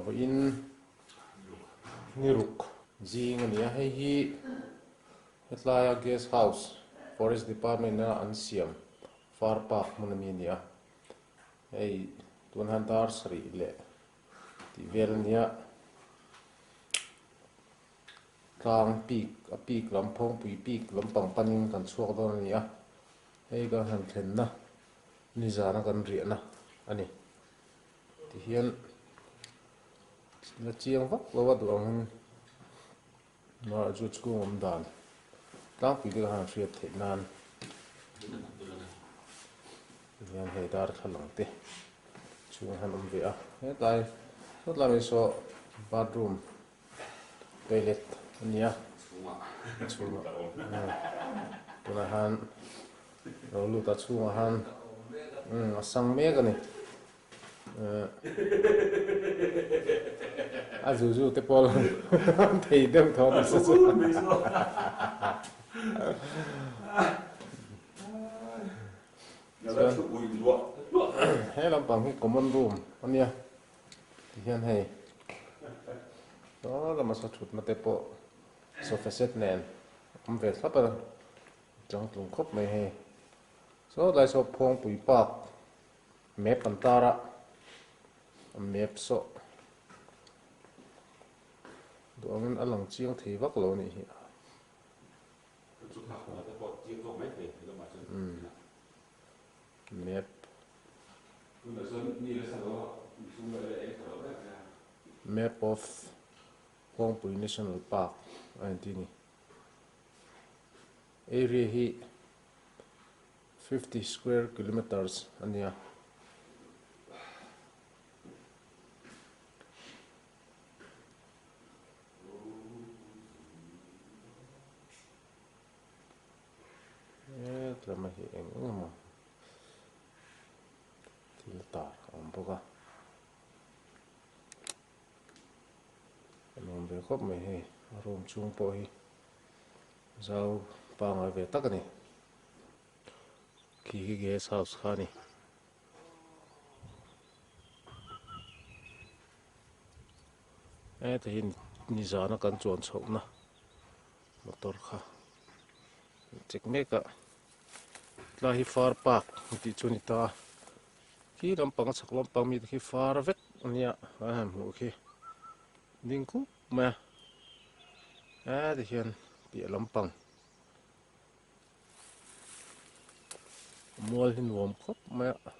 Vawiin ni ruk zing a ni a, hei hi hetlaia guest house forest department a an siam far park hmun ami a ni a, hei tun hian dar sarih leh tih vel a ni a, tlang peak a peak lam phawngpui peak lampang panin kan chhuak dawn a ni a, hei kan han thlenna nizana kan riahna a ni. Tihian la chiang vak lo a duh angin mahah chu chhung awm dan tlangpui te khan hriat theih nan tihian hei darthlalang te chhung han awm ve a hetlai sawtlai mai saw bathroom toilet a nia chhungah tunah hian lo lut a chhungah hian a sang mek a ni a zu zu te pawh an thei deuh tho a ni sa chu he lampang hi common room a nia. Tihian hei saw lama saw thutna te pawh sofa set nen a awm ve thlap a, changtlung khawp mai hei. Saw tlai saw Phawngpui park map an tar a, a map saw duh angin a lang chiang thei vak lo a nih hi. Map. Map of Phawngpui National Park a inti a ni. Area hi 50 square kilometres a nia. Hetlama hi eng eng emaw thil tar a awm bawk a, a nuam ve khawp mai hei a room chhung pawh hi zau pangngai ve tak a ni khi hi guest house kha a ni. Heta hi nizana kan chuan chhohna motor kha check mek a tlai hi far park tih chu a ni ta a khi lampang a chhak lampang mi te khi far vek a nia an han hmuh khi ding khup mai a heti hian piah lampang mual hi nuam khawp mai a.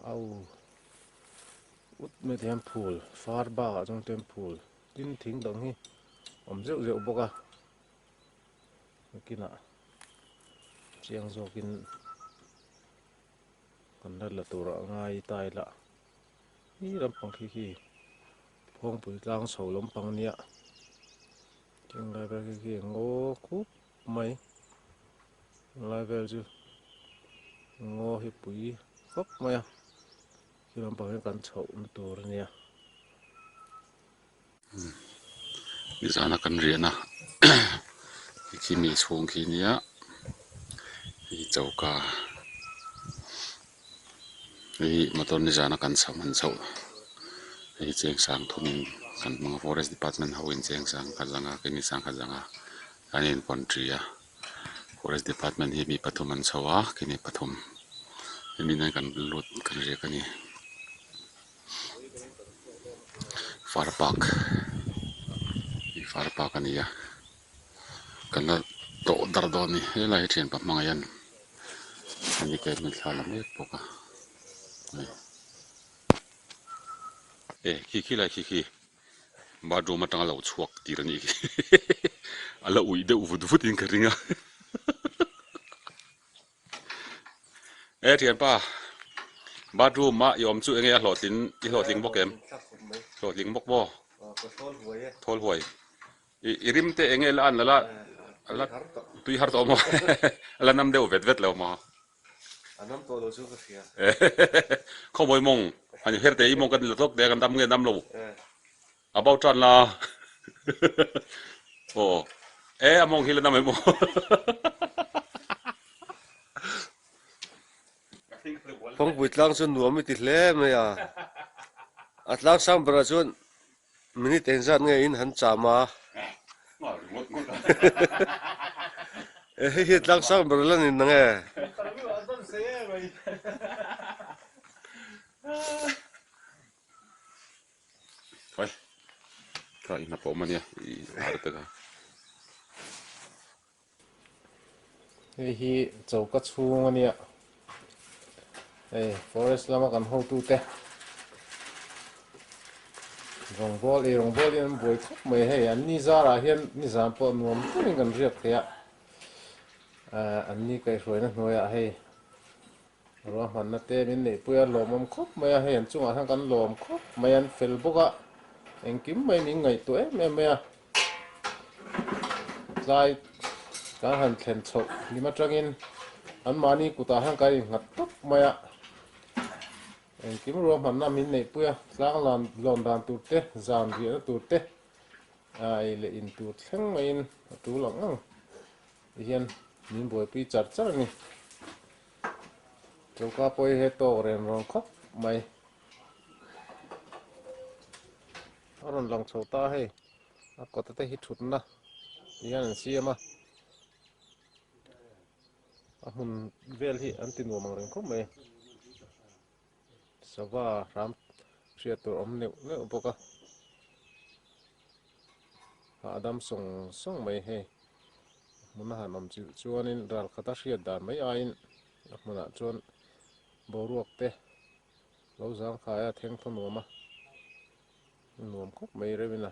Au ut mai te hian phul far bakah chuan te hian phul tin thing dang hi awm zeuh zeuh bawk a nakinah chiang zawkin kan la la tur ah ngai ta ila hi lampang khi khi phawngpui tlang chho lampang ania tinglai vel khi khi ngaw khup mai. Lai vel chu ngaw hi pui khawp mai a khi lampang hi kan chhoh na tur a nia. Nizana kan riahna khi mi chhung khi nia hei choka hei motor nizana kan chho hman chhoh hei cheng sang thumin kan hmang a forest department ho in cheng sang khat zanga keini sang khat zanga an inkawn a. Forest department hi mi pathum an chho a khini pathum hemi nan kan lut kan riak a ni far park hei far park a ni a kan la tawh dar dawn a ni helai hi thianpa hmangah hian ani ke min thla la mek bawk a hei e khi khi lai khi khi. Bathroom atanga lo chhuak tir a nih khi a la uih deuh vut vut in ka ring a e thianpa bathroom a i awm chu enge a hlawhtling i hlawhtling bawk em hlawhtling bawk maw thawl huai i rim te enge la an la la tui har tawh maw a la nam deuh vet vet lo maw. A nam tawh lo chu ka hria. Khawmawi mawng han her teh i mawng kan la tlawk teh kan dam nge dam lo. A bau tan la. Aw e a mawng hi la nam em aw. Phawngpui tlang chu nuam i ti hle mai a. A tlang sang berah chuan minute engzat nge in han cham a. E hei hi tlang sang ber la ni nang e. Oi, kha i hna pawh awm ania i ar te kha. Hei hi choka chhung a nia, hei forest lama kan hotute rawngbawl ei rawngbawl in an buai khawp mai hei an ni zarah hian nizan pawh nuam takin kan riak thei a, ah an ni kaihhruaina hnuaiah hei Ruahmanna te min neihpui a lawmawm khawp mai a, hei an chungah hian kan lawm khawp mai a, an fel bawk a, engkim mai min ngaihtuah em em mai a, tlai kan han thlen chhoh hlim atangin anmahni kutah hian kan innghat tawp mai a, engkim ruahmanna min neihpui a, tlang lan lawn dan tur te, zan riahna tur te, ei leh in tur thleng maiin a tul ang ang tihian min buaipui char char a ni. Choka pawh hi he tawk ren rawn khawp mai. A rawn lang chho ta hei. A kawta te hi thutna ti hian an siam a. A hmun vel hi an ti nuam ang reng khawp mai. Sava hram hriat tur awm neuh neuh bawk a. Hahdam sawng sawng mai hei. Hmun a han awm chilh chuanin ral khata hriat dan mai aiin a hmunah chuan boruak te lo zangkhai a, thengthaw nuam a, nuam khawp mai reuhin a.